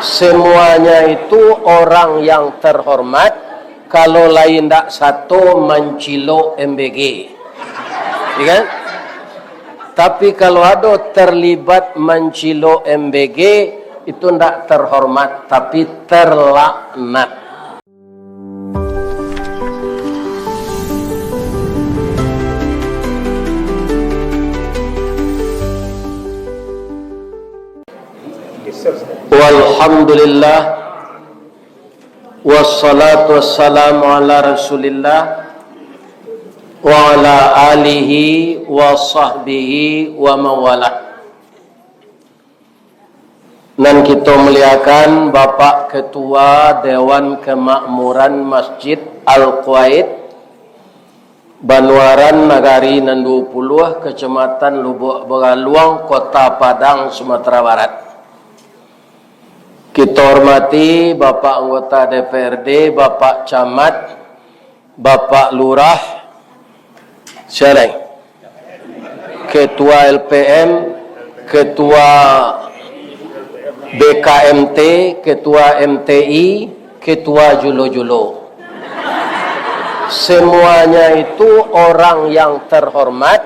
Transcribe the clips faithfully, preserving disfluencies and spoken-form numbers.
Semuanya itu orang yang terhormat, kalau lai ndak sato mancilok M B G. Ya kan? Tapi kalau ado terlibat mancilok M B G, itu ndak terhormat, tapi terlaknat. Walhamdulillah, wassalatu wassalamu ala Rasulillah, wa ala alihi wa sahbihi wa mawalah. Nan kito muliakan, Bapak Ketua Dewan Kemakmuran Masjid Al-Kuwait, Banuaran Nagari Nan Duo Puluah, Kecamatan Lubuak Bagaluang, Kota Padang, Sumatera Barat. Kito hormati Bapak Anggota D P R D, Bapak Camat, Bapak Lurah, sia lai? Ketua L P M, Ketua B K M T, Ketua M T I, Ketua julo-julo. Semuanya itu orang yang terhormat,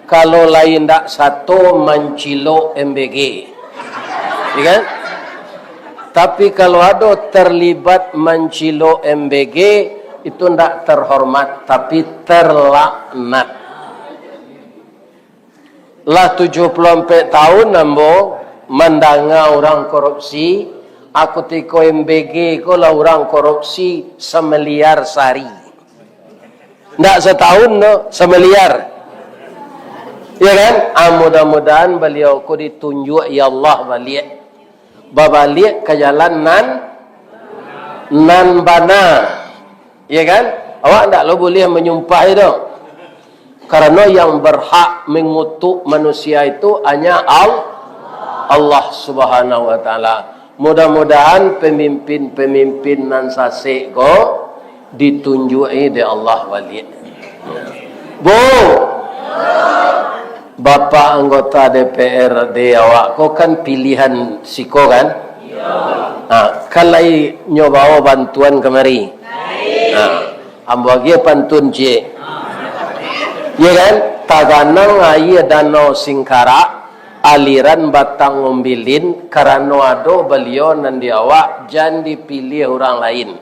kalau lai ndak sato mancilok M B G. Ya kan? Tapi kalau ado terlibat mancilok M B G, itu ndak terhormat, tapi terlaknat. Lah tujuah puluah ampek tahun ambo mandanga urang korupsi, a kutiko M B G ko lah urang korupsi samiliar sahari. Ndak satahun doh, samiliar. Ya kan? Ah, mudah-mudahan baliau ko ditunjuak ya Allah baliak. Babaliak ka jalan nan, nan bana. Ya kan? Awak ndak lo buliah manyumpah itu. Karano yang berhak mengutuk manusia itu hanya Al-, Allah Subhanahu wa Ta'ala. Mudah-mudahan pemimpin-pemimpin nan sasek ko ditunjuak-i dek Allah baliak. Bu, Bapak anggota D P R D awak ko kan pilihan siko kan? Ha, kan lai nyo bawa bantuan kamari. Ha, ambo agiah pantun ciek. Ya kan? Taganang aia Danau Singkarak, aliran Batang Umbilin, karano ado baliau nan di awak, jan dipiliah urang lain.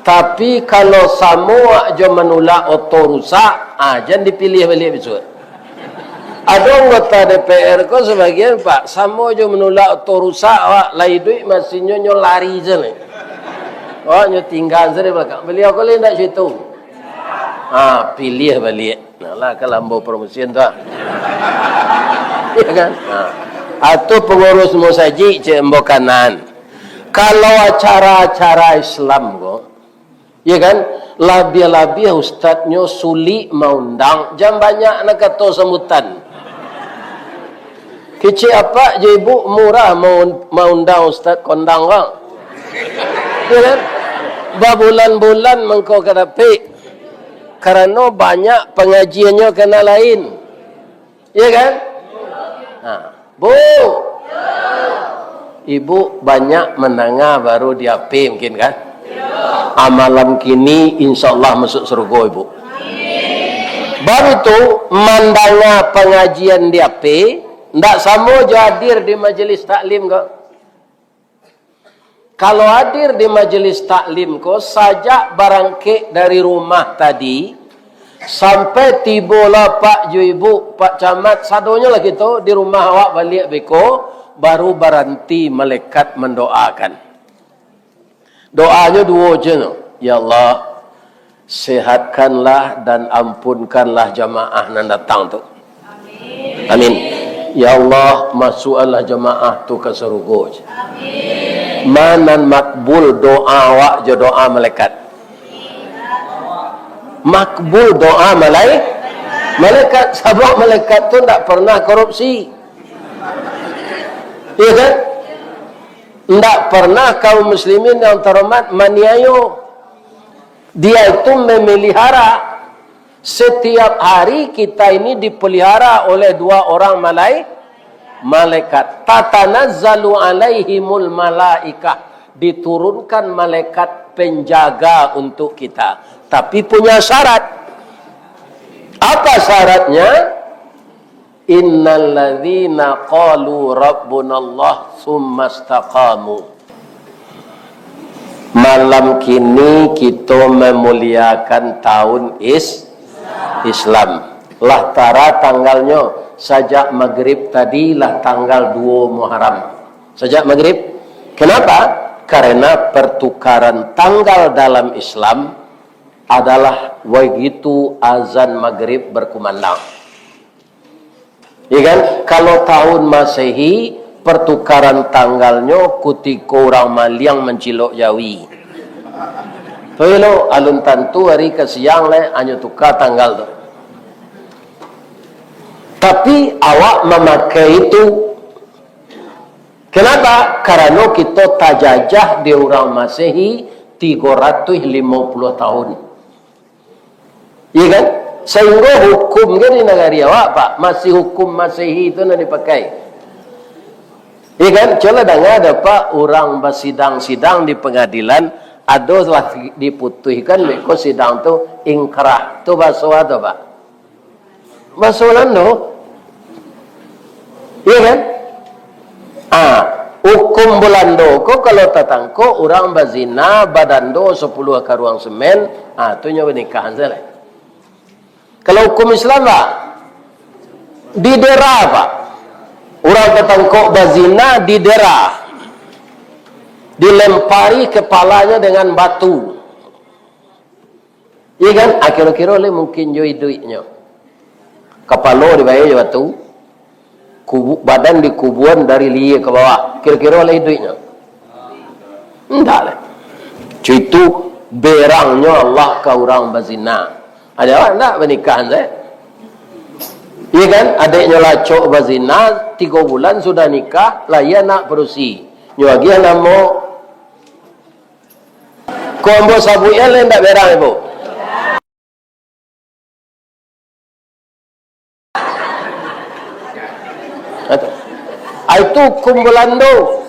Tapi kalau samo awak jo manulak oto rusak, ah, jan dipiliah baliak bisuak. Ado anggota D P R ko sabagian, Pak, samo jo manulak oto rusak, awak lai iduik masinnyo, nyo lari se lai. Awak nyo tingga se di balakang. Baliau ko lai ndak situ. Ah, piliah baliak. Nah lah, ka lambo promosian tu, ah. Ya kan? Nah. Atau pengurus musajik, cek ambo kanan. Kalau acara-acara Islam ko, ya kan, labiah-labiah ustadnyo sulik maundang, jan banyak nan kato sambutan. Kecek apak jo ibu murah maun-, maundang ustad kondang ko. Ya kan? Babulan-bulan mangko ka dapek. Karano banyak pangajiannyo ka nan lain. Iya kan? Nah, Bu. Ibu banyak mandanga baru di H P mungkin kan? Ah, malam kini insya Allah masuk surga ibu. Baru tu mandanga pangajian di H P, ndak samo jo hadir di majelis taklim ko. Kalau hadir di majelis taklim ko, sajak barangkek dari rumah tadi, sampai tibo lah Pak jo Ibu, Pak Camat, sadonyo lah kito di rumah awak baliak beko, baru baranti malaikat mandoakan. Doanyo duo je no, "Ya Allah, sehatkanlah dan ampunkanlah jamaah nan datang tu." Amin. Ya Allah, masukkanlah jamaah tu ka sarugo. Amin. Ma nan makbul doa awak jo doa malaikat? Makbul doa malai-, malaikat, sabab malaikat tu ndak pernah korupsi. Iya kan? Ndak pernah kaum muslimin yang terhormat maniayo. Dia itu memelihara. Setiap hari kita ini dipelihara oleh dua orang malai-, malaikat, tatanazzalu alaihimul malaikah, diturunkan malaikat penjaga untuk kita. Tapi punya syarat. Apa syaratnya? Innalladzina qalu rabbunallah tsumma istaqamu. Malam kini kito memuliakan tahun is-, Islam. Lah tara tanggalnyo, sajak magrib tadi lah tanggal duo Muharram. Sajak magrib. Kenapa? Karena pertukaran tanggal dalam Islam adalah begitu azan magrib berkumandang. Ya kan? Kalau tahun Masehi, pertukaran tanggalnyo kutiko urang maliang mancilok jawi. Tu lo, alun tantu ari ka siang lai, hanyo tuka tanggal tu. Tapi awak mamakai itu. Kenapa? Karano kito tajajah di urang Masehi tigo ratuih limo puluah tahun. Iya kan? Sahinggo hukum kan di nagari awak, Pak, masih hukum Masehi tu nan dipakai. Iya kan? Cubolah danga dek Apak, urang basidang-sidang di pangadilan, ado lah diputuihkan, beko sidang tu ingkrah. Tu bahaso apo tu, Pak? Bahaso Walando. Iya kan? Ah, hukum Walando ko, kalau tatangkok urang bazina, badando sapuluah karuang semen, ah, tu nyo banikah sajo. Kalau hukum Islam, Pak, didera, Pak. Urang tatangkok bazina, didera. Dilempari kepalanya dengan batu. Iya kan? Ah, kiro-kiro lai mungkin jo iduiknyo. Kapalo dibayia jo batu, kubu-, badan dikubuan dari lihia ka bawah. Kiro-kiro lai iduiknyo? Indak lai. Cubo itu berangnyo Allah ka urang bazina. Ado awak ndak banikah, Zek? Iya kan? Adiknyo lah acok bazina, tigo bulan sudah nikah, lahia anak padusi. Nyo agiah namo. Ko ambo sabuik lai ndak berang, Ibu? Ah, itu hukum Walando.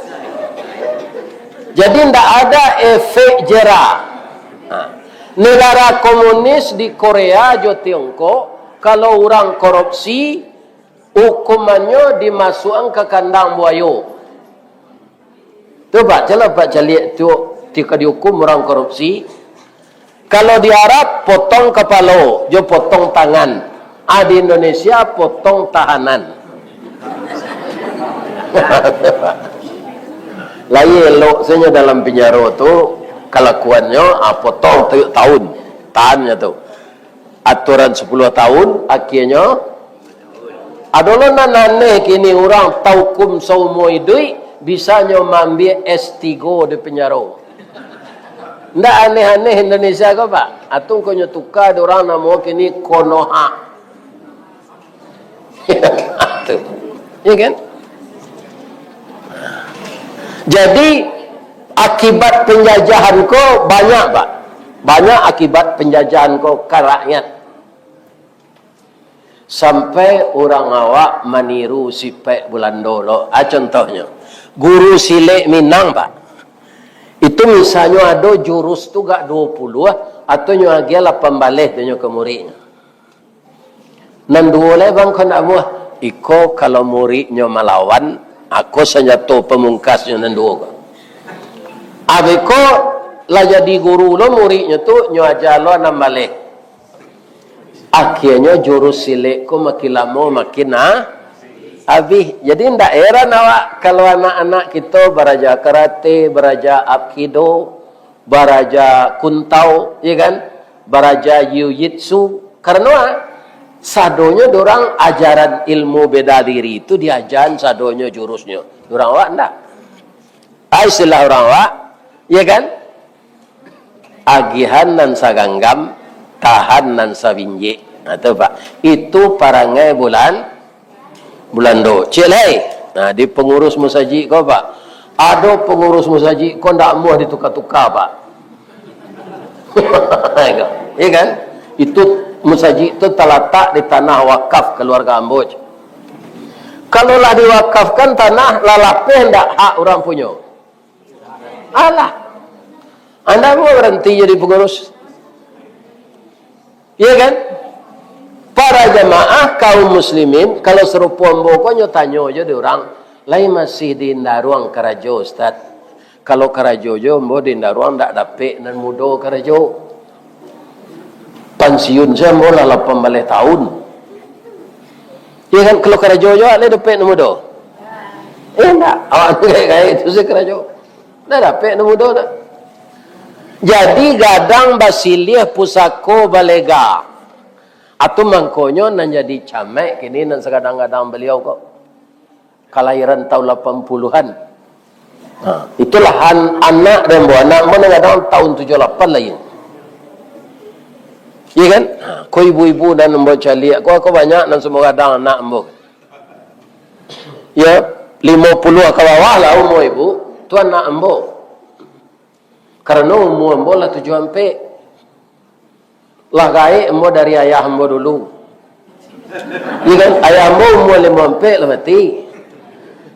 Jadi, ndak ada efek jera. Nah, negara komunis di Korea jo Tiongkok, kalau urang korupsi, hukumannyo dimasuakan ka kandang buayo. Tu, Pak, cubolah Apak caliak tu, tika dihukum urang korupsi. Kalau di Arab, potong kapalo, jo potong tangan. Ah, di Indonesia, potong tahanan. Lai elok sajo dalam pinjaro tu, kalakuannyo, ah, potong tu tahun, tahannyo tu. Aturan sapuluah tahun, akhianyo, ado lo nan aneh kini, urang taukum saumua iduik, bisanyo maambiak S tigo di pinjaro. Ndak aneh-aneh Indonesia ko, Pak? Atau ko nyo tuka dek urang namo kini Konoha. Tu. Ya kan? Jadi, akibat penjajahan ko banyak, Pak. Banyak akibat penjajahan ko ka rakyat. Sampai urang awak maniru sipaik Bulando lo. Ah, contohnyo, guru silek Minang, Pak. Itu misalnyo ado jurus tu gak duo puluah, atau nyo agiah lapan baleh tu nyo ka muridnyo. Nan duo lai, Bang, ko ndak amuah. Iko kalau muridnyo malawan, ako sanjato pamungkasnyo nan duo ko. Abih ko lah jadi guru lo muridnyo tu, nyo aja lo anam baleh. Akhianyo jurus silek ko makin lamo makin, ah, abih. Jadi ndak heran awak kalau anak-anak kito baraja karate, baraja apkido, baraja kuntau, ya kan? Baraja jiu-jitsu. Karano, ah, sadonyo dorang ajaran ilmu bela diri tu diajaran sadonyo jurusnyo. Dorang awak ndak. Ah, istilah urang awak, ya kan? Agihan nan saganggam, tahan nan sabinjek. Nah, tu, Pak. Itu parangai bulan, Bulando. Cek lai. Nah, di pangurus musajik ko, Pak. Ado pangurus musajik ko ndak amuah dituka-tuka, Pak. Ya kan? Itu musajik tu talatak di tanah wakaf kaluarga ambo. Kalau lah diwakafkan tanah, lah lapeh ndak hak urang punyo? Alah. Anda mau berhenti jadi pengurus? Iya kan? Para jamaah kaum muslimin, kalau sarupo ambo ko nyo tanyo jo di urang, "Lai masih di Indaruang karajo, Ustaz? Kalau karajo jo ambo di Indaruang, ndak dapek nan mudo karajo. Pansiun se ambo lah lapan baleh taun." Iya kan? Kalau karajo jo, lai dapek nan mudo? Eh, ndak. Awak tu gaek-gaek tu se karajo. Ndak dapek nan mudo, ndak. Jadi, gadang basiliah, pusako balega. Atu mangkonyo nan jadi camat kini nan sagadang-gadang baliau ko. Kalahiran tahun lapan puluhan. Ha, itulah an-, anak dan buah anak ambo nan gadang tahun tujuh lapan lahia. Iya kan? Ha, ko ibu-ibu nan ambo caliak ko, ko banyak nan samo gadang anak ambo. Ya, limo puluah ka bawah lah umua ibu, tu anak ambo. Karano umua ambo lah tujuah ampek. Lah gaek ambo dari ayah ambo dulu. Iya kan? Ayah ambo umua limo ampek lah mati.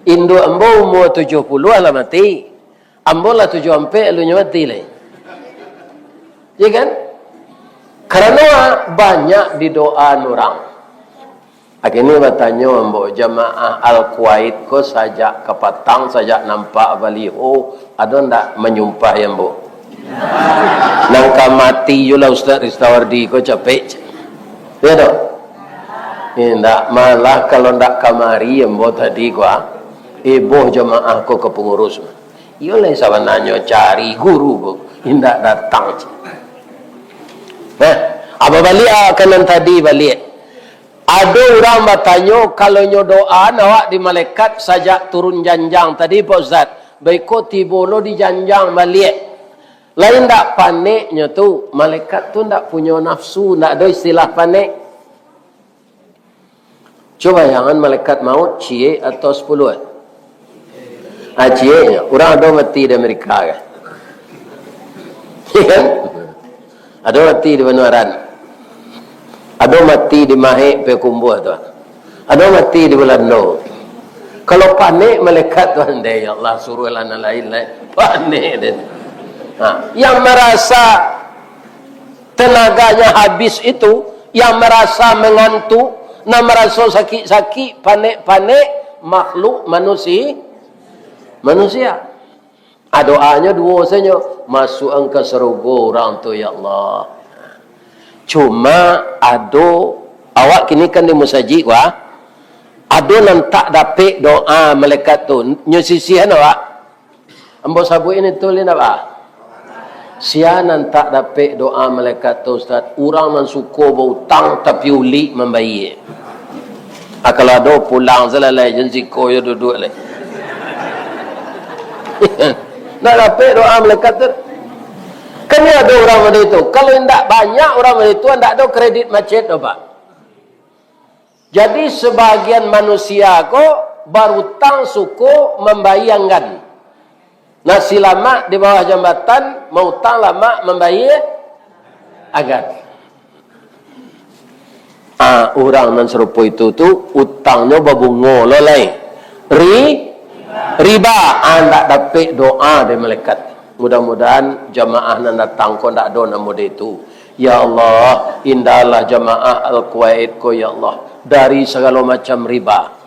Induak ambo umua tujuah puluah lah mati. Ambo lah tujuah ampek alunyo mati lai. Iya kan? Karano banyak didoaan urang. Akhirnyo batanyo ambo, jamaah Al-Kuwait ko sajak kapatang, sajak nampak baliho, ado ndak manyumpahi ambo? Nan ka mati juo lah Ustaz Ristawardi ko capek. Iyo doh? Indak, malah kalau ndak kamari ambo tadi ko, ah, eboh jamaah ko ka pangurus. Iyo lai sabananyo cari guru ko, indak datang. Nah, abah baliak ah, ka nan tadi baliak. Ado urang batanyo, kalau nyo doaan awak di malaikat sajak turun janjang tadi, Pak Ustaz, baiko tibo lo di janjang baliak. Lai ndak paneknyo tu, malaikat tu ndak punyo nafsu, ndak ado istilah panek. Cubo bayangan malaikat maut, ciek atau sapuluah? Ah, cieknyo. Urang ado mati di Amerika kan? Iya kan? Ado mati di Banuaran. Ado mati di Mahek, Payakumbuah tu. Ado mati di Balando. Kalau panek malaikat tu, andai, ya Allah, suruahlah nan lain lai. Panek den. Ha, yang marasa tenaganya habis itu, yang marasa mangantuk, nan maraso sakik-sakik, panek-panek, makhluk manusi-, manusia. Ah, doanyo duo sajo, "Masuakan ka sarugo urang tu, ya Allah." Cuma ado, awak kini kan di musajik, wah, ado nan tak dapek doa malaikat tu, nyo sisihan awak. Ambo sabuik ini tu, lin apa? Sia nan tak dapek doa malaikat tu, Ustaz, urang nan suko bautang tapi ulik mambayia. Ah, kalau ado, pulang salalai, jan siko jo duduak lai. Ndak dapek doa malaikat tu. Kan ado urang model itu. Kalau indak banyak urang model itu, ndak ado kredit macet doh, Pak. Jadi, sabagian manusia ko barutang suko mambayia anggan. Nasi lamak di bawah jambatan, mautang lamak mambayia anggan. Ah, urang nan sarupo itu tu, utangnyo babungo lo lai. Ri-, riba, ah, ndak dapek doa dari malaikat. Mudah-mudahan jamaah nan datang ko ndak ado nan model itu. Ya Allah, indahlah jamaah Al-Kuwait ko, ya Allah, dari sagalo macam riba.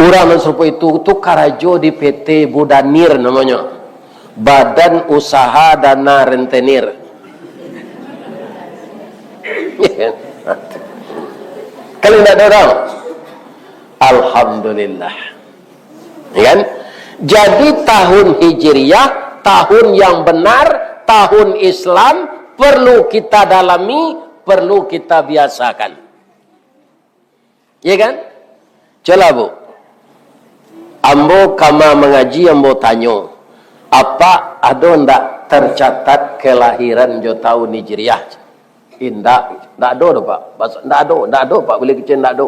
Urang nan sarupo itu tu karajo di P T Budanir namonyo. Badan Usaha Dana Rentenir. Kalau indak ada urang, alhamdulillah. Ya kan? Jadi, tahun Hijriah, tahun yang benar, tahun Islam, perlu kita dalami, perlu kita biasakan. Ya kan? Cubolah, Bu. Ambo kama mangaji, ambo tanyo, "Apak, ado ndak tercatat kelahiran jo tahun Hijriah?" "Indak, ndak ado doh, Pak." Bas-, "Ndak ado, ndak ado, Pak, buliah kecek ndak ado."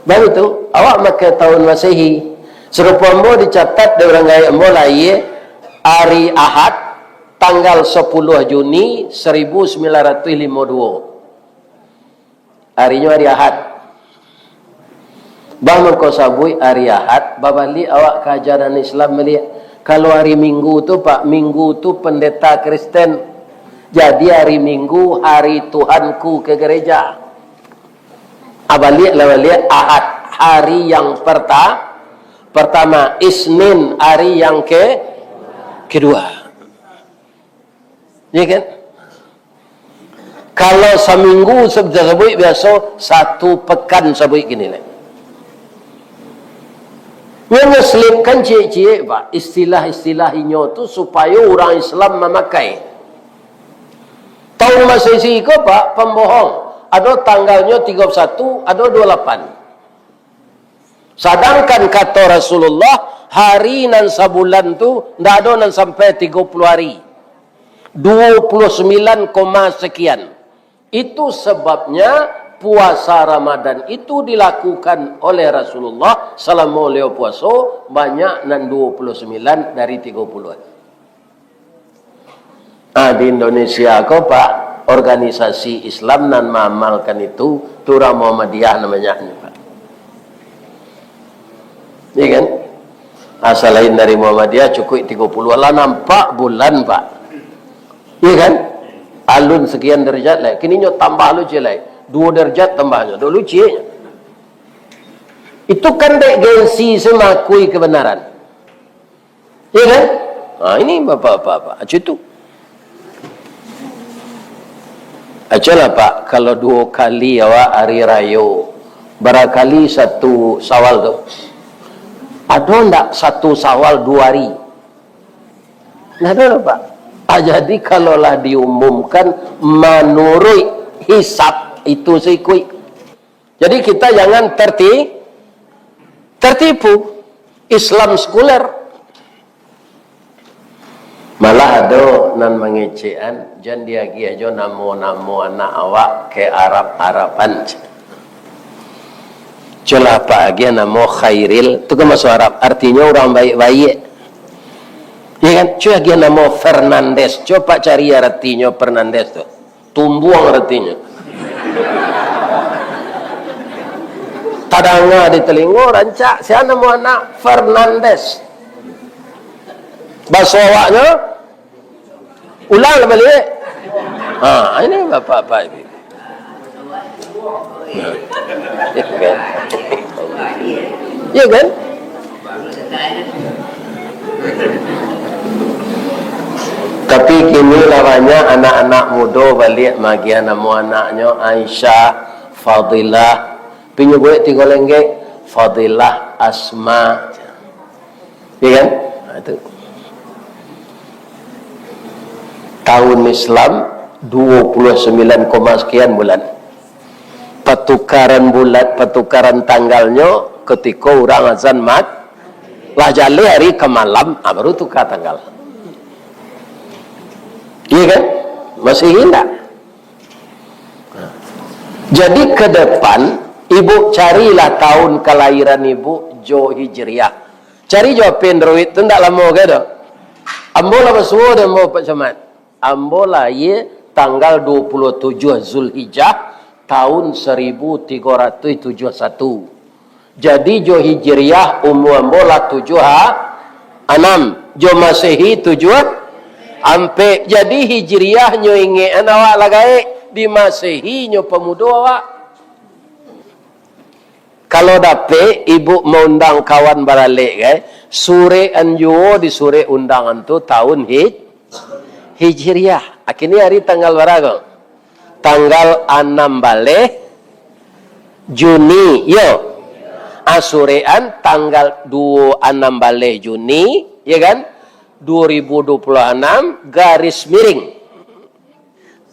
Baitu, awak makai tahun Masehi. Sarupo ambo dicatat dek urang gaek ambo lahia ari Ahad, tanggal sapuluah Juni saribu sambilan ratuih limo duo. Arinyo ari Ahad. Bah mangko sabuik ari Ahad, babaliak awak ka ajaran Islam baliak. Kalau ari Minggu tu, Pak, Minggu tu pendeta Kristen. Jadi ari Minggu hari Tuhanku ke gereja. Ah, baliaklah baliak Ahad, hari yang perta-, pertama, Isnin, hari yang ke-, kedua. Ya kan? Kalau saminggu sab-, sabuik biaso, satu pekan sabuik kini lai. Nyo nyeselipkan ciek-ciek, Pak, istilah-istilah inyo tu supayo urang Islam mamakai. Taun Masehi ko, Pak, pambohong. Ado tanggalnyo tigo puluh satu, ado dua puluh lapan. Sadangkan kato Rasulullah, hari nan sabulan tu ndak ado nan sampai tigo puluh hari. Dua puluh sembilan koma sekian. Itu sebabnya puasa Ramadan itu dilakukan oleh Rasulullah salamo baliau puaso, banyak nan dua puluh sembilan dari tigo puluh. Ah, di Indonesia ko, Pak, organisasi Islam nan maamalkan itu, tu urang Muhammadiyah namanyo, Pak. Iya kan? Ah, salain dari Muhammadiyah, cukuik tigo puluh lah, nampak bulan, Pak. Iya kan? Alun sekian derajat lai. Kini nyo tambah lu ciek lai. Duo derajat tambahnyo. Dulu cieknyo. Itu kan dek gengsi, semangakui kebenaran. Iya kan? Ha, ini bapak-bapak, Pak. Macam itu. Aculah, Pak, kalau duo kali awak hari rayo, barakali satu Sawal tu. Ado ndak satu Sawal duo hari? Ndak ado, Pak. Ah, jadi, kalau lah diumumkan manuruik hisab, itu saikuik. Jadi, kita jangan terti-, tertipu. Islam sekuler. Malah ado nan mangecekan, jan diagiah jo namo-namo anak awak ka Arab-Araban. Cubolah, Pak, agiah namo Khairil, tu kan bahaso Arab, artinyo urang baiak-baiak. Iya kan? Cubo agiah namo Fernandes. Cubo, Pak, cari artinyo Fernandes tu. Tumbuang aratinyo. Tadanga di talingo, rancak. Sia namo anak? Fernandes. Baso awaknyo, ulang lah baliak. Ha, ini bapak-bapak ini. Nah. Ya kan? Ya kan? Tapi kini lah banyak anak-anak mudo baliak maagiah namo anaknyo Aisyah, Fadilah, pinyo buek tigo lenggek, Fadilah Asma. Ya kan? Nah, itu. Tahun Islam dua puluh sembilan koma sekian bulan. Patukaran bulan, patukaran tanggalnyo katiko urang azan mag-, lah jaleh ari ka malam, ah, baru tukar tanggal. Iya kan? Masih indak? Jadi, ke depan, ibu carilah tahun kelahiran ibu jo Hijriah. Cari jo Android tu, ndak lamo gai doh. Ambo lah basuo dek ambo, Pak Camat. Ambo lahia tanggal dua puluh tujuh Zulhijjah tahun seribu tiga ratus tujuh satu. Jadi, jo Hijriah umua ambo lah tujuah anam, jo Masehi tujuah ampek. Jadi, Hijriah nyo ingekan awak lah gaek, di Masehi nyo pamudo awak. Kalau dapek, ibu maundang kawan baralek, kan, surekan juo di surek undangan tu tahun Hij-, Hijriah. Kini ari tanggal bara ko? Tanggal anam baleh Juni, yo. Ah, surekan tanggal duo anam baleh Juni, ya kan? Dua ribu dua puluh anam, garis miring.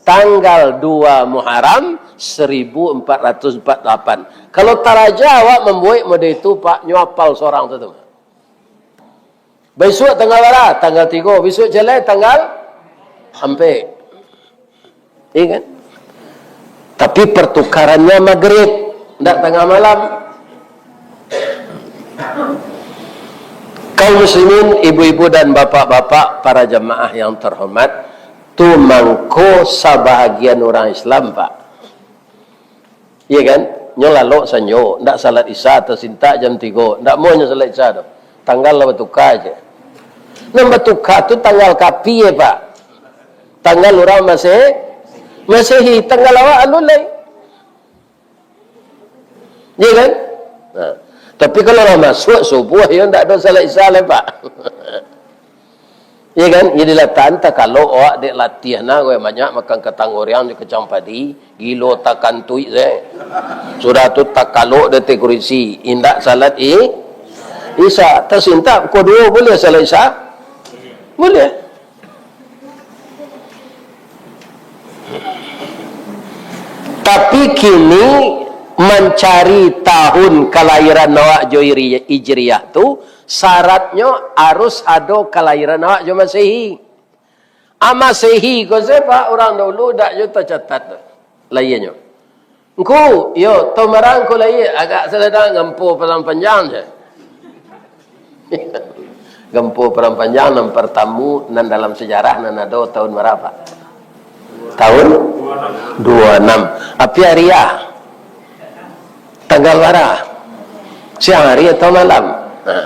Tanggal dua Muharram seribu empat ratus empat puluh lapan. Kalau taraja awak mambuek model itu, Pak, nyo apal surang tu, tu. Bisuak tanggal bara? Tanggal tigo. Bisuak ciek lai tanggal ampek. Iya kan? Tapi pertukarannya magrib, ndak tangah malam. Kaum muslimin, ibu-ibu dan bapak-bapak, para jamaah yang terhormat, tu mangko sabahagian urang Islam, Pak. Iya kan? Nyo lalok sanjo, ndak salat Isya, tasintak jam tigo, ndak amuah nyo salat Isya tu. Tanggal lah batuka je. Nan batuka tu tanggal kapie, Pak? Tanggal urang Maseh-, Masehi, tanggal awak alun lai. Iya kan? Nah, tapi kalau lah masuak subuah, yo ndak ado salat Isya lai, Pak. Iya kan? Jadi latan takalok awak dek latiah nah, weh, banyak makan katang goreng di kacang padi, gilo takantuik se. Sudah tu takalok di ateh kurisi, indak salat i-, Isya, tasintak pukul duo boleh salat Isya? Boleh. Tapi kini mancari tahun kalahiran awak jo iri-, Hijriah tu, syaratnyo harus ado kalahiran awak jo Masehi. Ah, Masehi ko se, Pak, urang dulu dak jo tacatat tu lahianyo. Ngku, yo, tahun bara ngku lahia, agak salah dah, ngampo Padang Panjang se. Ngampo Padang Panjang nan partamu, nan dalam sejarah, nan ado tahun bara, Pak? Tahun dua enam. Api ari ah? Tanggal bara? Siang hari atau malam? Nah.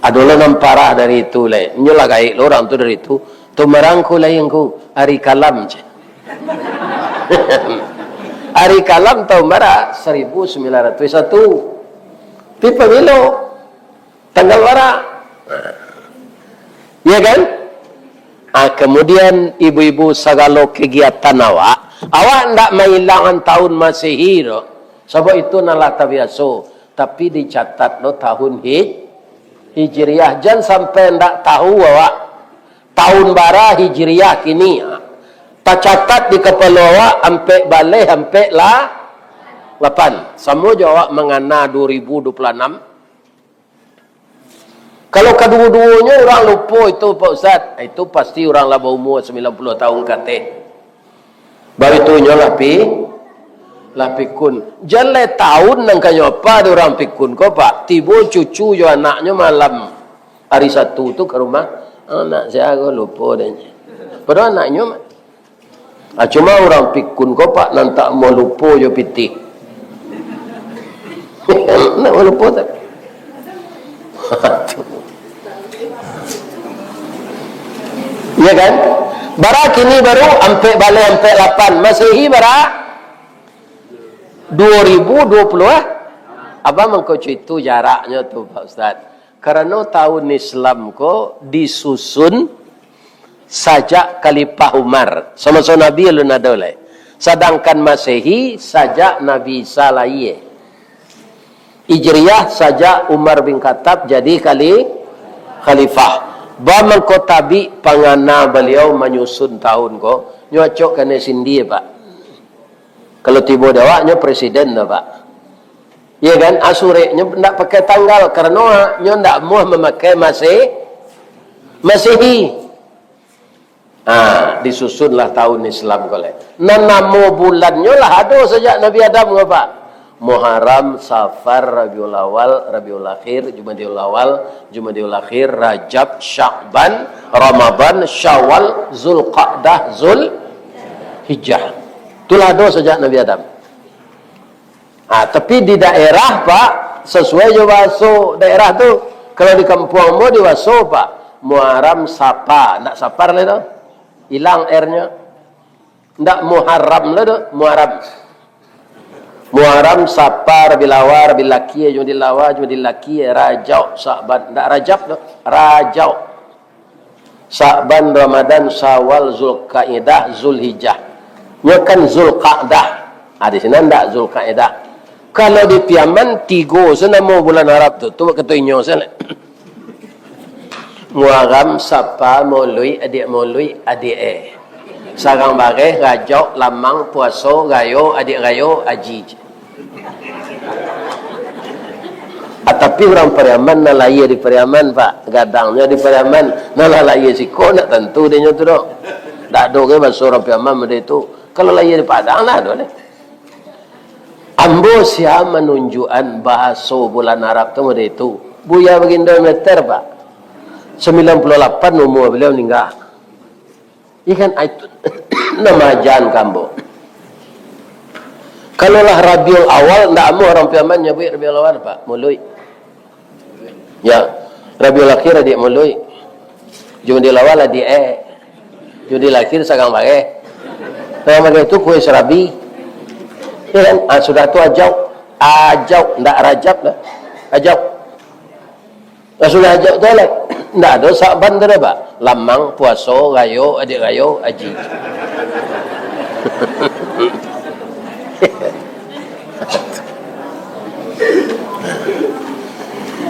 Ado lo nan parah dari itu lai. Nyo lah gaek lo urang tu dari itu. Tahun bara ngku lahia ngku? Ari Kalam, ceh. Ari Kalam tahun bara? Seribu sembilan ratus satu. Tapi pamilo? Tanggal bara? Nah. Iya kan? Ah, kemudian ibu-ibu, sagalo kegiatan awak, awak ndak mailangkan tahun Masehi doh. Sabab itu nan lah tabiaso, tapi dicatat lo tahun Hij-, Hijriah. Jan sampai ndak tahu awak tahun bara Hijriah kini. Tacatat di kapalo awak ampek baleh, ampek la-, lapan. Samo jo awak mangana dua ribu dua puluh anam. Kalau kaduo-duonyo urang lupo itu, Pak Ustaz, itu pasti urang lah baumua sambilan puluah tahun ka ateh. Baitu nyo lah pi-, lah pikun. Jan lai tahun nan ka nyo apa di urang pikun ko, Pak. Tibo cucu jo anaknyo malam hari Satu tu ka rumah, "Anak sia ko lupo deh." Padahal anaknyo mah. Ah, cuma urang pikun ko, Pak, nan tak mau lupo jo pitih. Nak mau lupo tak? Iya kan? Bara kini baru ampek baleh ampek lapan. Masehi bara? Dua ribu dua puluh, ah? Apa mangko cuitu jaraknyo tu, Pak Ustaz? Karano tahun Islam ko disusun sajak Khalifah Umar, samasa Nabi alun ado lai. Sadangkan Masehi sajak Nabi Isa lahia. Hijriah sajak Umar bin Khattab jadi khali-, khalifah. Ba mangko tabik pangana baliau manyusun tahun ko, nyo acok kanai sindie, Pak. Kalau tibo di awak, nyo presiden tu, Pak. Iya kan? Asureknyo ndak pakai tanggal, karano nyo ndak amuah mamakai Mase-, Masehi. Ha, disusunlah tahun Islam ko lai. Nan namo bulannyo lah ado sajak Nabi Adam ko, Pak. Muharram, Safar, Rabiul Awal, Rabiul Akhir, Jumadil Awal, Jumadil Akhir, Rajab, Sya'ban, Ramadan, Syawal, Zulqa'dah, Zulhijjah. Itulah ado sajak Nabi Adam. Ha, tapi di daerah, Pak, sasuai jo bahaso daerah tu. Kalau di kampuang ambo di bahaso, Pak, Muharram, Sapa, ndak Sapar lai tu. Ilang R-nyo. Ndak Muharram lai tu, Muharram. Muharram, Sapa, Rabiul Awal, Rabiul Akhir, Jumadil Awal, Jumadil Akhir, Rajab, Sa'ban. Ndak Rajab tu, Rajab. Sa'ban, Ramadan, Syawal, Zulkaidah, Zulhijjah. Nyo kan Zulqa'dah. Ah, di sinan ndak Zulkaidah. Kalau di Piaman, tigo se namo bulan Arab tu. Tu kato inyo se lah. Muharram, Sapa, Mauluik, adiak Mauluik, adiak eh. Sarang bareh, Rajab, Lamang, Puaso, Rayo, adiak Rayo, Aji. Ah, tapi urang Pariaman nan lahia di Pariaman, Pak. Gadangnyo di Pariaman, nan lah lahia siko ndak tantu dinyo tu doh. Ndak ado ge bahaso urang Pariaman model itu. Kalau lahia di Padang lah ado deh. Ambo sia manunjuakan bahaso bulan Arab tu model itu. Buya Bagindo Meter, Pak. Sambilan puluah lapan umua baliau maningga. Iya kan, ah, itu nan maaja ka ambo. Kalau lah Rabiul Awal, ndak amuah urang Piaman nyabuik Rabiul Awal, Pak. Muluik. Ya. Rabiul Akhir adiak muluik. Jumadil Awal adiak eh. Jumadil Akhir sarang bareh. Sarang bareh tu kue serabi. Ya kan? Ah, sudah tu Ajau. Ajau, ndak Rajab lah. Ajau. Lah sudah Ajau tu lah. Ndak ado Sa'ban tu dah, Pak. Lamang, puaso, rayo, adiak rayo, aji.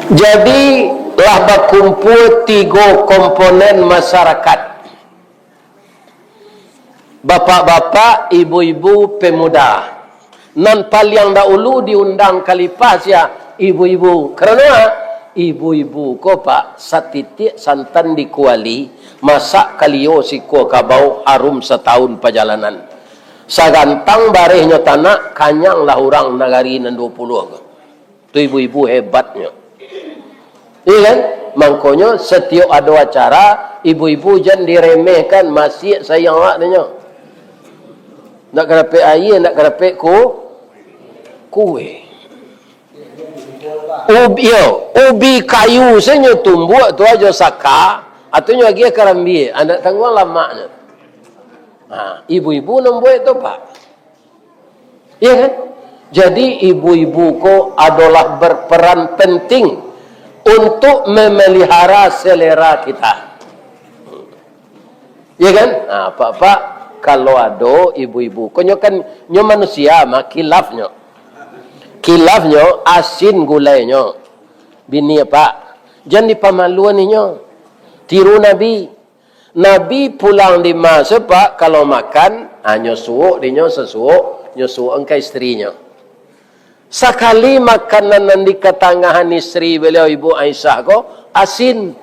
Jadi, lah bakumpua tigo komponen masyarakat. Bapak-bapak, ibu-ibu, pemuda. Nan paliang dahulu diundang khalifah sia? Ibu-ibu. Karano, ibu-ibu ko, Pak, satitiak santan di kuali, masak kalio sikua kabau, harum satahun pajalanan. Sagantang barehnyo tanak, kanyanglah urang nagari nan duo puluah ko. Tu ibu-ibu hebatnyo. Iya kan? Mangkonyo, satiok ado acara, ibu-ibu jan diremehkan, masiak sayang awak, katonyo. Ndak ka dapek aia, ndak ka dapek ku-, kue. Ubi, iyo, ubi kayu sajo tumbuak tu ajo saka, atunyo agiah karambia, ndak tangguang lamaknyo. Ha, ibu-ibu nan buek tu, Pak. Iya kan? Jadi, ibu-ibu ko adolah berperan penting untuk memelihara selera kita. Iya kan? Nah, Pak-pak, kalau ado ibu-ibu ko, nyo kan, nyo manusia mah, kilafnyo. Kilafnyo, asin gulainyo. Bini, Pak, jan dipamaluan inyo. Tiru Nabi. Nabi pulang di Masjid, Pak, kalau makan, ha, nyo suok dinyo sasuok, nyo suok ka istrinyo. Sakali makanan nan di katangahan istri baliau, Ibu Aisyah ko, asin.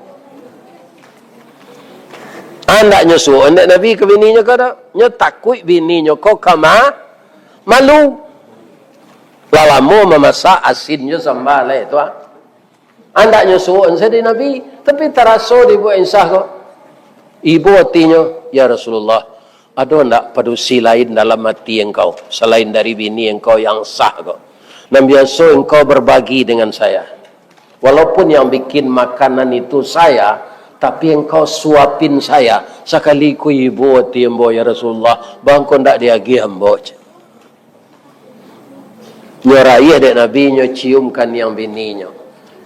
Andak nyo suok, andak Nabi ka bininyo ko, dak? Nyo takuik bininyo ko ka ma-, malu. Lah lamo mamasak asin jo samba lai tu, ah. Andaknyo suok sajo di Nabi, tapi taraso di Ibu Aisyah ko. Ibo atinyo, "Ya Rasulullah, ado ndak padusi lain dalam ati engkau, salain dari bini engkau yang sah ko, nan biaso engkau berbagi dengan saya? Walaupun yang bikin makanan itu saya, tapi engkau suapin saya, sakali ko ibo ati ambo, ya Rasulullah, baa ngko ndak diagiah ambo?" Nyo raih dek Nabi, nyo cium kaniang bininyo.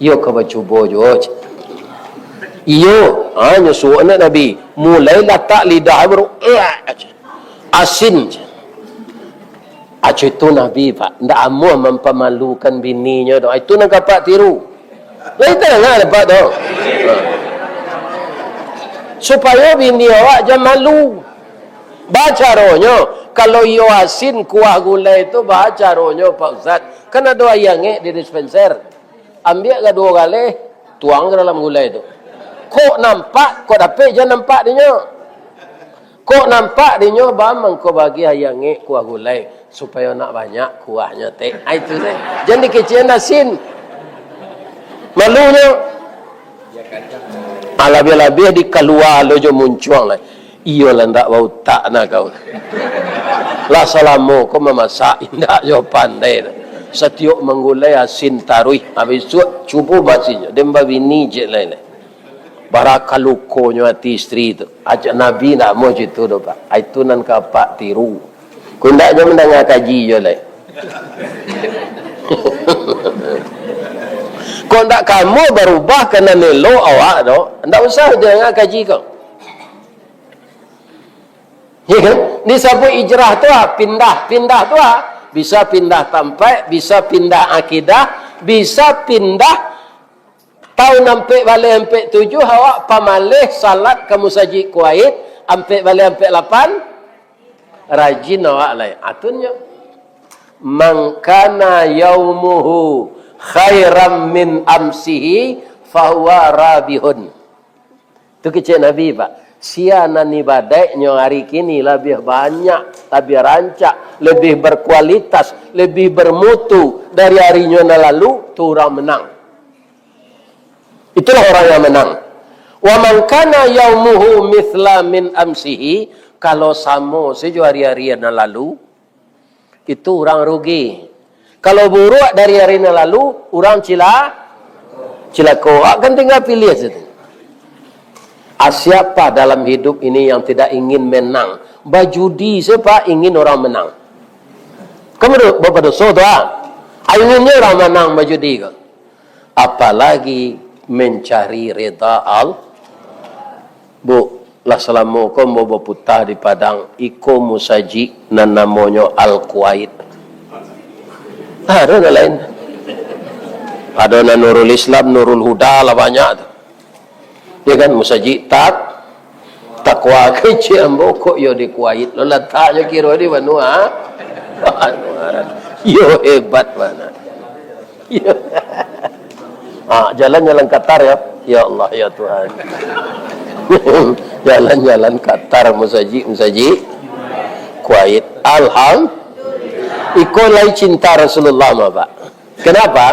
Iyo ka bacubo juo, cek. Iyo, ha, nyo suok dek Nabi. Mulai latak lidah baru, "Uak," cek. Asin, cek. Aco itu Nabi, Pak. Ndak amuah mampamalukan bininyo doh. Itu nan ka Apak tiru. Lai tadanga dek Apak tu. Ha. Supayo bini awak jan malu. Baa caronyo, kalau iyo asin kuah gulai tu, baa caronyo, Pak Ustaz? Kan ado aia angek di dispenser. Ambiak ka duo galeh, tuang ka dalam gulai tu. Kok nampak, kok dapek jan nampak dinyo. Kok nampak dinyo, baa mangko bagi aia angek kuah gulai, supayo nak banyak kuahnyo, tek. Ah, itu deh. Jan dikecekan asin. Malunyo. Alabiah-labiah dikalua lo jo muncuang lai. Iyolah, ndak bautak nah kau. Lah salamo ko mamasak, indak jo pandai nah. Satiok manggulai asin taruih, habis tu cubo basihnyo. Den babini cek lai lai. Barakalukonyo ati istri tu. Ajak Nabi ndak amuah cak itu doh, Pak. Itu nan ka Apak tiru. Ko indak jo mandanga kaji jo lai. Kok ndak ka amuah barubah ka nan elok awak tu, ndak usah jo danga kaji ko. Ya kan? Disabuik hijrah tu ah, pindah, pindah tu ah. Bisa pindah tampek, bisa pindah akidah, bisa pindah Taun ampek baleh ampek tujuah awak pamaleh salat ka musajik Kuwait, ampek baleh ampek lapan, rajin awak lai. Atunnyo, "Man kana yaumuhu khairam min amsihi fahuwa rabihun." Tu kecek Nabi, Pak. Sia nan ibadaiknyo ari kini labiah banyak, labiah rancak, lebih berkualitas, lebih bermutu dari arinyo nan lalu, tu urang menang. Itulah orang yang menang. "Wa man kana yaumuhu mitsla min amsihi," kalau samo sajo ari-ari nan lalu, Itu urang rugi. Kalau buruak dari ari nan lalu, urang cila-, cilako. Awak kan tingga piliah situ. Ah, siapa dalam hidup ini yang tidak ingin menang? Bajudi, siapa ingin orang menang? Kan bado-, bapadoso tu, ah. Ah, inginnyo urang manang bajudi ko. Apalagi mencari rida Al-, Bu, lah salamo ko ambo baputa di Padang, iko musajik nan namonyo Al-Kuwait. Ado nan lain. Ado nan Nurul Islam, Nurul Huda, lah banyak tu. Ya kan, musajik tak, takwa kecil ambo kok yo di Kuwait. Lo lataknyo kiro di banua. Yo hebat bana. Ah, jalan-jalan Qatar ya. Ya Allah, ya Tuhan. Jalan-jalan Qatar, musajik-musajik Kuwait. Alham-, iko lai cinta Rasulullah mah, Pak. Kenapa?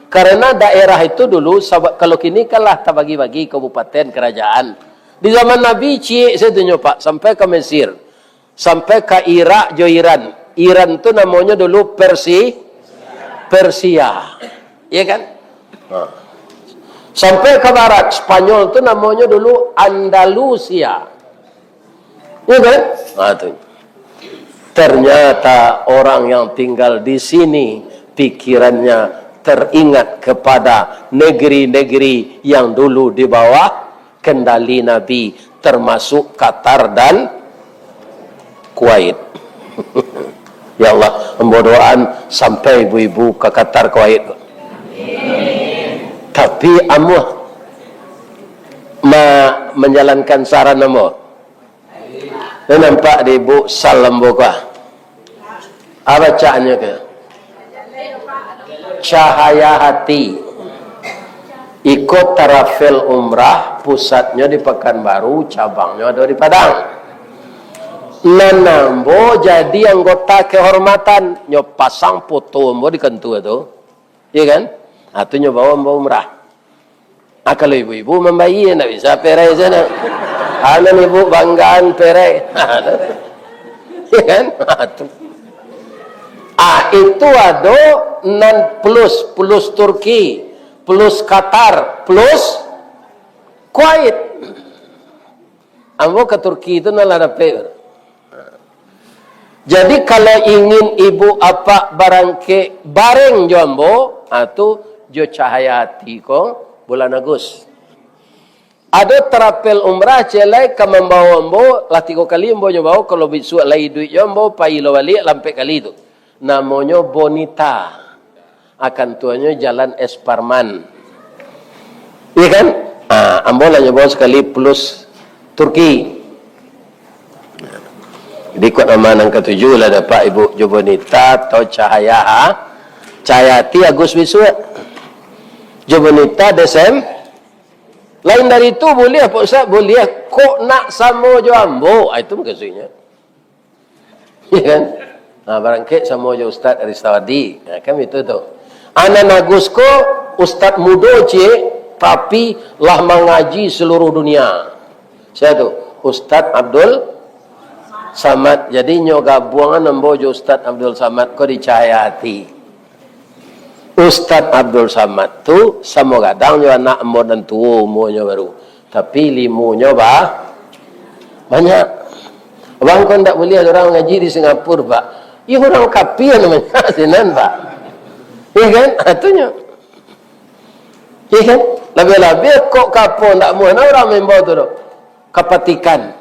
Karena daerah itu dulu, sabab kalau kini kan lah tabagi-bagi kabupaten, kerajaan. Di zaman Nabi, ciek sajo nyo, Pak, sampai ka Mesir. Sampai ka Irak jo Iran. Iran tu namonyo dulu Persi-, Persia. Iya kan? Ha. Sampai ka barat, Spanyol tu namonyo dulu Andalusia. Iya kan? Ha, tu. Ternyata orang yang tinggal di sini, pikirannya teringat kepada negeri-negeri yang dulu di bawah kendali Nabi, termasuk Qatar dan Kuwait. Ya Allah, ambo doaan sampai ibu-ibu ka Qatar, Kuwait. Tapi amuah ma-, manjalankan saran ambo. Nyo nampak di ibu sal ambo ko. Ah, bacaannyo ko. Cahaya Hati. Iko Travel Umrah, pusatnyo di Pakanbaru, cabangnyo ado di Padang. Nan ambo jadi anggota kehormatan, nyo pasang foto ambo di kantua tu. Iya kan? Ah, tu nyo bawa ambo umrah. Ah, kalau ibu-ibu mambayia, ndak bisa perai sajo. Ah, nan ibu banggaan perai. Iya kan? Ah, tu. Ah, itu ado nan plus, plus Turki, plus Qatar, plus Kuwait. Ambo ka Turki tu nan lah dapek. Jadi, kalau ingin ibu apak barangkek bareng jo ambo, ha, tu jo Cahaya Hati ko, bulan Agus. Ado Travel Umrah ciek lai ka mambawo ambo, lah tigo kali ambo nyo bawo, kalau bisuak lai iduik jo ambo, pai lo baliak, lah ampek kali tu. Namonyo Bonita. Akan tuanyo Jalan Es Parman. Iya kan? Ah, ambo lah nyobo sakali plus Turki. Jadi, kok nama nan katuju lah dapek ibu jo Bonita atau Cahaya, ha? Cahaya Hati Agus bisuak. Jo Bonita Desem. Lain dari itu buliah, Pak Ustaz? Buliah. Kok nak samo jo ambo? Ah, itu mukasuiknyo. Iya kan? Nah, barangkek samo jo Ustaz Aristawadi. Nah, kan itu tu. Anan Agus ko ustaz mudo ciek, tapi lah mangaji seluruh dunia. Sia tu? Ustaz Abdul Samad. Jadi, nyo gabuangan ambo jo Ustaz Abdul Samad ko di Cahaya Hati. Ustaz Abdul Samad tu samo gadang jo anak ambo nan tuo umuanyo baru. Tapi ilimunyo ba-, banyak. Abang ko ndak buliah urang ngaji di Singapura, Pak. Iyo, urang kapia nan banyak sinan, Pak. Iya kan? Ha, tu nyo. Iya kan? Labiah-labiah kok ka apo ndak amuah nah urang maimbau tu doh. Ka Vatikan.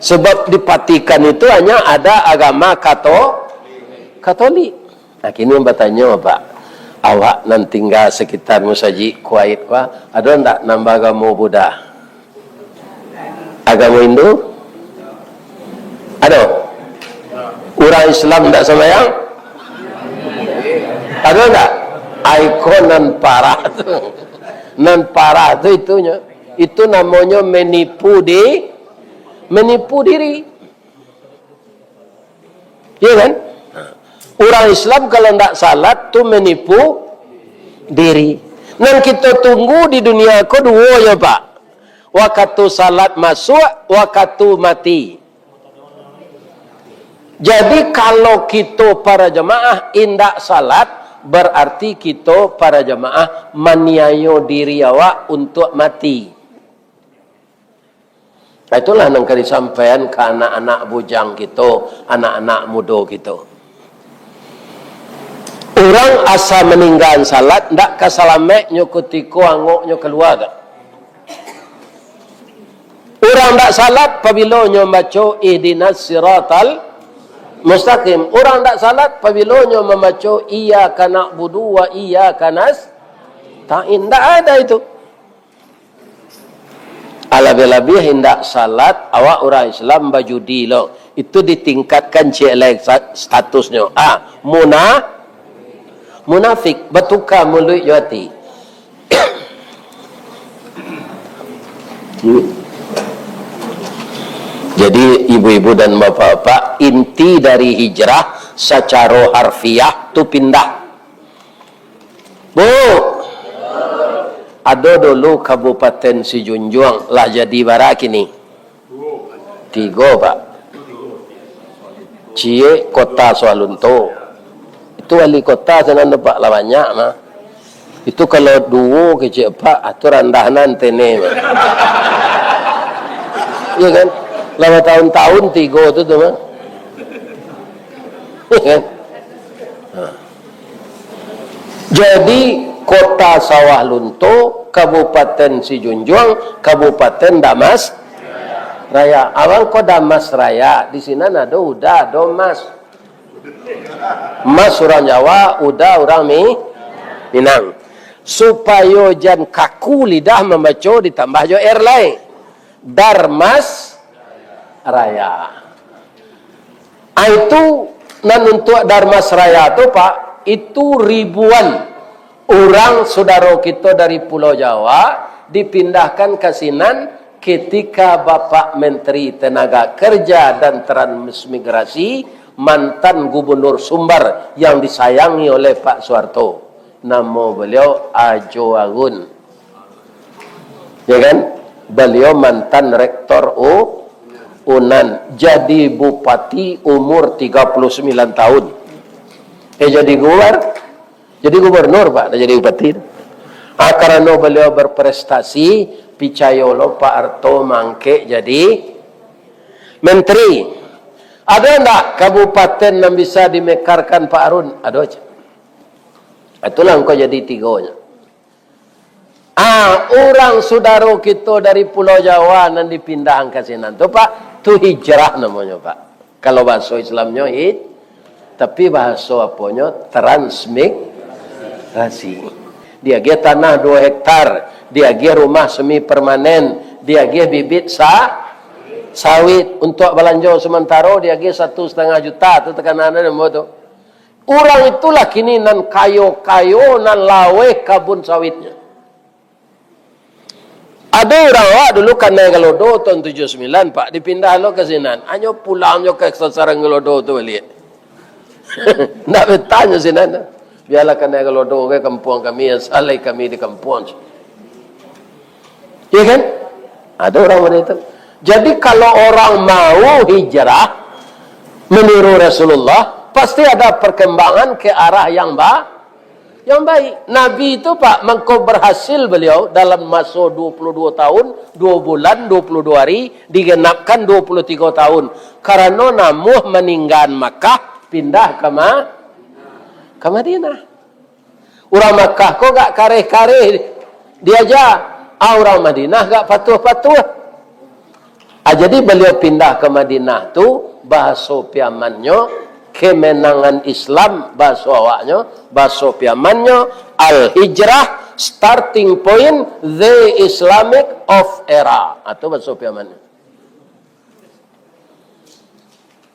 Sebab di Vatikan itu hanya ada agama Kato-, Katolik. Nah, kini batanyo, Pak, awak nan tingga sekitar musajik Kuwait, Pak, ado ndak nan baagamo Buddha? Agamo Hindu? Ado? Urang Islam ndak sambayang? Ado ndak? Ai, ko nan parah tu. Nan parah tu itunyo. Itu namonyo manipu di-, manipu diri. Iya kan? Urang Islam kalau ndak salat tu manipu diri. Nan kito tunggu di dunia ko duo nyo, Pak. Wakatu salat masuak, wakatu mati. Jadi, kalau kito para jamaah indak salat, bararti kito para jamaah maniayo diri awak untuak mati. Nah, itulah nan ka disampaian ka anak-anak bujang kito, anak-anak mudo kito. Urang asa maninggaan salat, ndak ka salamaiknyo kutiko angoknyo kalua tu. Urang ndak salat, pabilo nyo mambaco ihdinas siratal mustaqim. Urang ndak salat, pabilo nyo mambaco iyyaka na'budu wa iyyaka nasta'in. Ndak ada itu. Alabiah-labiah indak salat, awak urang Islam bajudi lo. Itu ditingkatkan ciek lai sa-, statusnyo. Ah, muna-, munafik, batuka muluik jo ati. Jadi, ibu-ibu dan bapak-bapak, inti dari hijrah sacaro harfiah tu pindah. Bu, ado dulu Kabupaten Sijunjuang, lah jadi bara kini? Tigo, Pak. Ciek Kota Sawahlunto. Itu wali kota sinan tu, Pak, lah banyak mah. Itu kalau duo kecek, Pak, ah, tu randah nan tene mah. Iya kan? Lah batahun-tahun tigo tu, tu mah. Iya kan? Ha. Jadi, Kota Sawahlunto, Kabupaten Sijunjuang, Kabupaten Damas Raya. Abang ko Damas Raya, di sinan ado uda, ado mas. Mas urang Jawa, uda urang Mi-, Minang. Supayo jan kaku lidah mambaco, ditambah jo R lai. Darmas Raya. Ah, itu nan untuak Darmas Raya tu, Pak, itu ribuan urang sudaro kito dari Pulau Jawa dipindahkan ka sinan ketika Bapak Menteri Tenaga Kerja dan Transmigrasi, mantan Gubernur Sumbar yang disayangi oleh Pak Soeharto. Namo beliau Ajo Agun. Ya kan? Beliau mantan rektor U-, Unan, jadi bupati umur tiga puluh sembilan tahun. Eh, jadi gubar-, jadi gubernur, Pak, dah jadi bupati. Ah, karano beliau berprestasi, picayo lo Pak Harto mangkek jadi menteri. Ada ndak kabupaten yang bisa dimekarkan Pak Harun? Ada aja. Itulah engkau jadi tigonyo. Ah, urang sudaro kito dari Pulau Jawa nan dipindahan ka sinan tu, Pak, tu hijrah namonyo, Pak. Kalau bahaso Islamnyo hij-, tapi bahaso aponyo? Transmigrasi. Diagiah tanah duo hektar, diagiah rumah semi permanen, diagiah bibit sa-, sawit. Untuak balanjo samantaro, diagiah satu satangah juta, tu takana namo tu. Urang itulah kini nan kayo-kayo, nan laweh kabun sawitnyo. Ado urang awak dulu kanai Galodo tahun tujuah sambilan, Pak, dipindah lo ka sinan. Hanyo pulang jo ka sasaran Galodo tu baliak. Ndak betah nyo sinan. Bialah kanai Galodo ka kampuang kami, yang salai kami di kampuang. Iya kan? Ada orang model itu. Jadi, kalau orang mau hijrah meniru Rasulullah, pasti ada perkembangan ke arah yang ba-, yang baik. Nabi itu, Pak, mangko berhasil beliau dalam masa dua puluh dua tahun, dua bulan, dua puluh dua hari, digenapkan dua puluh tiga tahun. Karena namuah meninggal Makkah, pindah ke Ma-, ke Madinah. Urang Makkah ko agak kareh-kareh diaja, ah, urang Madinah agak patuah-patuah. Ah, jadi baliau pindah ka Madinah tu, bahaso Piamannyo, kemenangan Islam, bahaso awaknyo, bahaso Piamannyo, al-hijrah, starting point, the Islamic of era. Ah, tu bahaso Piamannyo.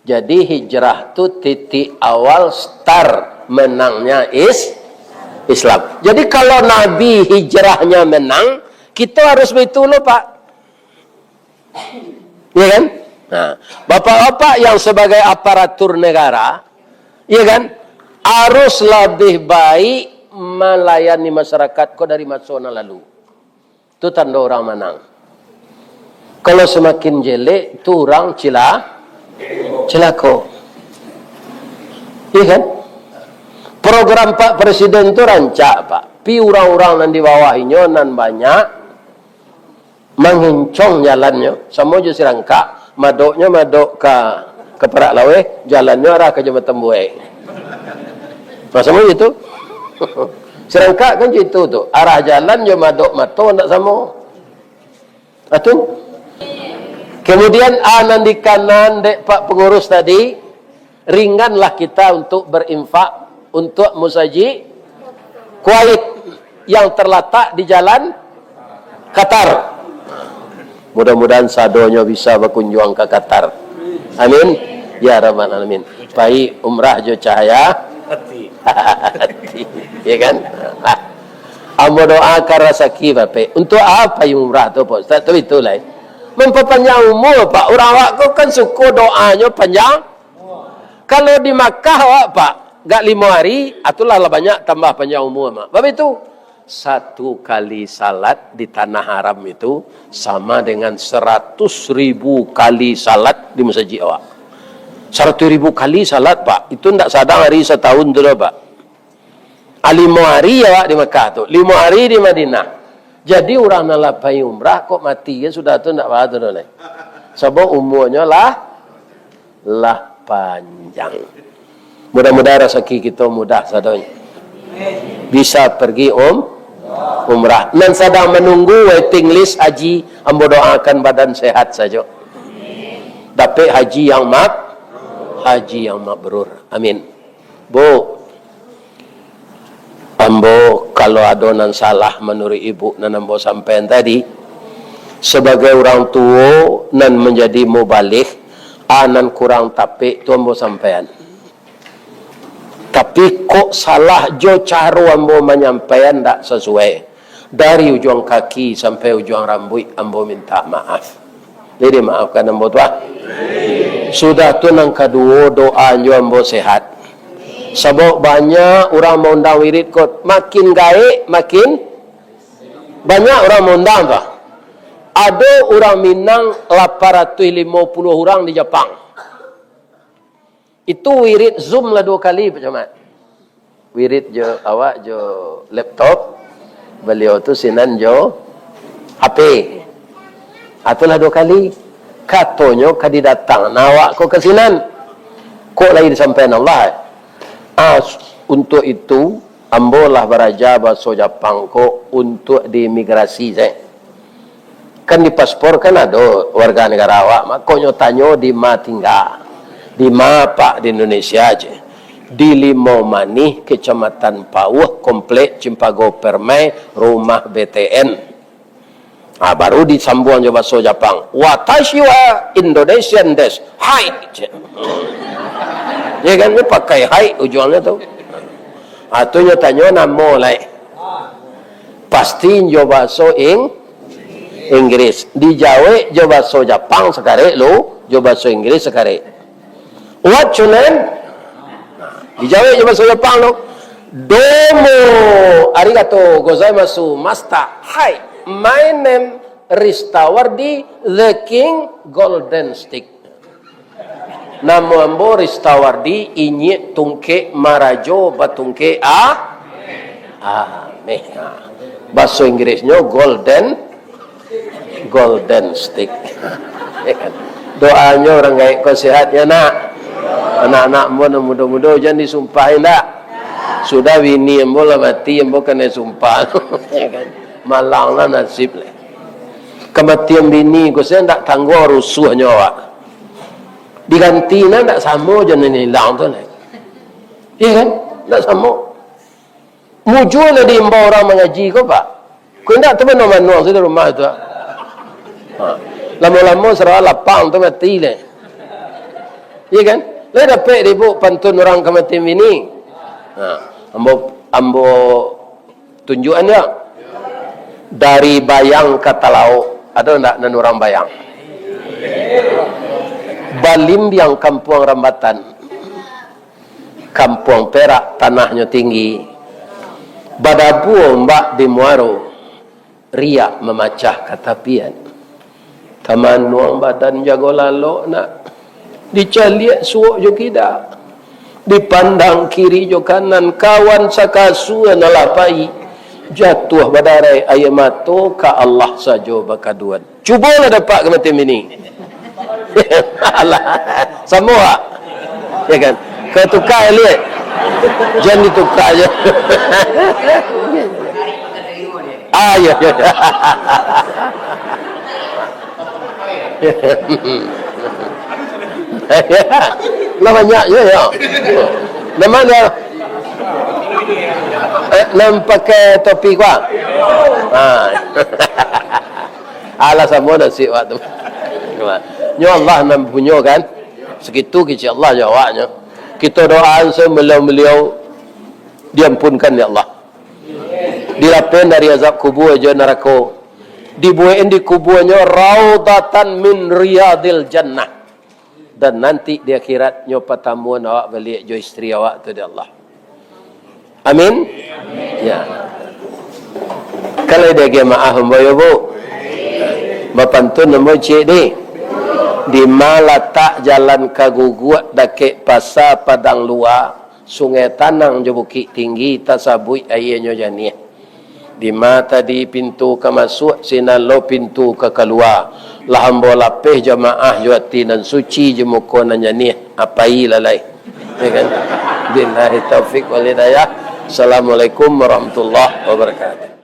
Jadi, hijrah tu titik awal start menangnya is-, Islam. Jadi, kalau Nabi hijrahnya menang, kita harus begitu lo, Pak. Ya kan? Nah, bapak-bapak yang sebagai aparatur negara, ya kan, harus lebih baik melayani masyarakat ko dari masa nan lalu. Tu tando urang manang. Kalau samakin jelek, tu urang cila-, cilako. Iya kan? Program Pak Presiden tu rancak, Pak. Pi urang-urang nan di bawah inyo nan banyak mangincong jalannyo. Samo jo sirangkak, madoknyo madok ka, ka parak laweh, jalannyo arah ka Jambatan Buek. Nah, samo jo itu. Sirangkak kan jo itu tu. Arah jalan jo madok mato ndak samo. Atu. Kemudian, a nan dikanan dek Pak Pengurus tadi, ringanlah kita untuk berinfak untuk musajik Kuwait yang terletak di Jalan Qatar. Mudah-mudahan sadonyo bisa bakunjuang ka Qatar. Amin. Ya Rabbal Alamin. Pai umrah jo cahaya hati. Hati. Ya kan? Ambo doakan rasaki, Bapak. Untuk apa umrah tu, Pak Ustaz? Tu itulah. Mampapanjang umur, Pak. Urang awak ko kan suko doanyo panjang. Kalau di Makkah awak, Pak, gak limo hari, atulah lah banyak tambah panjang umur, Mak. Bapak itu, satu kali salat di tanah haram itu sama dengan seratus ribu kali salat di masjid awak. Seratus ribu kali salat, Pak. Itu ndak sadang hari setahun tu doh, Pak. Ah, limo hari awak di Mekah tu, limo hari di Madinah. Jadi, urang nan lah pai umrah, kok mati je sudah tu, ndak baa tu doh lai. Sabab umurnyo lah, lah panjang. Mudah-mudahan rasaki kito mudah sadonyo. Bisa pergi um, umrah. Nan sadang manunggu waiting list haji, ambo doakan badan sehat sajo. Dapek haji yang mak-, haji yang mabrur. Amin. Bu, ambo kalau ado nan salah manuruik ibu nan ambo sampaian tadi, sabagai urang tuo nan manjadi mubalig, a nan kurang tapek tu ambo sampaian. Tapi kok salah jo caro ambo manyampaian, ndak sasuai. Dari ujuang kaki sampai ujuang rambuik, ambo mintak maaf. Jadi, maafkan ambo tu, ah. Sudah tu, nan kaduo, doa jo ambo sehat. Sabab banyak urang maundang wirid ko, makin gaek, makin banyak urang maundang tu, ah. Ado urang Minang lapan ratuih limo puluah urang di Japang. Itu wirid Zoom lah duo kali, Pak Camat. Wirid jo awak jo laptop, baliau tu sinan jo H P. Ah, tu lah duo kali. Katonyo ka didatang, nah, awak ko ka sinan. Kok lai disampaian Allah? Ah, s-, untuak itu, ambo lah baraja bahaso Japang ko untuak di imigrasi, se. Kan di paspor kan ado warga negara awak, mako nyo tanyo di ma tingga, di ma, Pak, di Indonesia je. Di Limau Manih, Kecamatan Pauh, Komplek Cimpago Permai, Rumah B T N. Ah, baru disambuang jo bahaso Japang. "Watashi wa Indonesian desu." "Hai." Ya kan, ni pakai "hai" ujuangnyo tu. Ah, tu nyo tanyo namo lai. Pasti jo bahaso Ing-, Inggris. Dijawek jo bahaso Japang sakarek lu, jo bahaso Inggris sakarek. "What your name?" Dijawek jo bahaso Japang tu. "Domo arigato gozaimasu, master." "Hi, my name Ristawardi, the King Golden Stick." "Namo ambo Ristawardi, inyiak tungkek marajo batungkek a-, ameh." Ha. Bahaso Inggrisnyo golden, golden stick. Doanyo urang gaek ko sehat, ya, nak. Anak-anak ambo nan mudo-mudo jan disumpahi, ndak. Sudah bini ambo lah mati, ambo kanai sumpah. Ya kan? Malang lah nasib lah. Kamatian bini ko, saya ndak tangguang rusuahnyo awak. Diganti nah, ndak samo jo nan ilang tu nah. Iya kan? Ndak samo. Mujua lah diimbau urang mangaji ko, Pak. Ko indak tu manuang-manuang sudah rumah tu, ah. Ha. Lamo-lamo sarawa lapang tu mati leh. Iya kan? Lai dapek dek ibu pantun urang kamatian bini. Ha. Ambo, ambo tunjuakan yo. Dari Bayang ka Talauk, ado ndak nan urang Bayang? Balimbiang kampuang Rambatan, Kampuang Perak tanahnyo tinggi, badabua ombak di muaro, riak mamacah ka tapian. Tamanuang badan jago lalok nak, dicaliak suok jo kida. Dipandang kiri jo kanan, kawan sakasua nan lah pai. Jatuah badarai aia mato, ka Allah sajo bakaduan. Cubolah dapek ka mati bini. Alah, samo awak? Ya kan? Kau tuka liek. Jan dituka je. Ah, ya, ya. Lah banyak je, ya. Nama dia? Eh, nan pakai topi ko? Ah. Alah, samo nasib awak tu. Nyo Allah nan punyo kan. Sakitu kecek Allah jo awaknyo. Kito doaan se baliau-baliau diampunkan dek Allah. Dilapehan dari azab kubua jo narako. Dibuekin di kubuanyo raudatan min riyadil jannah. Dan nanti di akhirat nyo patamuan awak baliak jo isteri awak tu dek Allah. Amin. Ya. Kalau diagiah maaf ambo yo, Bu. Bapantun ambo ciek deh. Dima latak jalan ka Guguak dakek Pasa Padang Lua, Sungai Tanang jo Bukik Tinggi, tasabuik aianyo janiah. Dima tadi pintu ka masuak, sinan lo pintu ka kalua. Lah ambo lapeh jamaah jo ati nan suci, jo muko nan janiah, apai lalai. Ya kan? Billahi taufik wal hidayah. Assalamualaikum warahmatullahi wabarakatuh.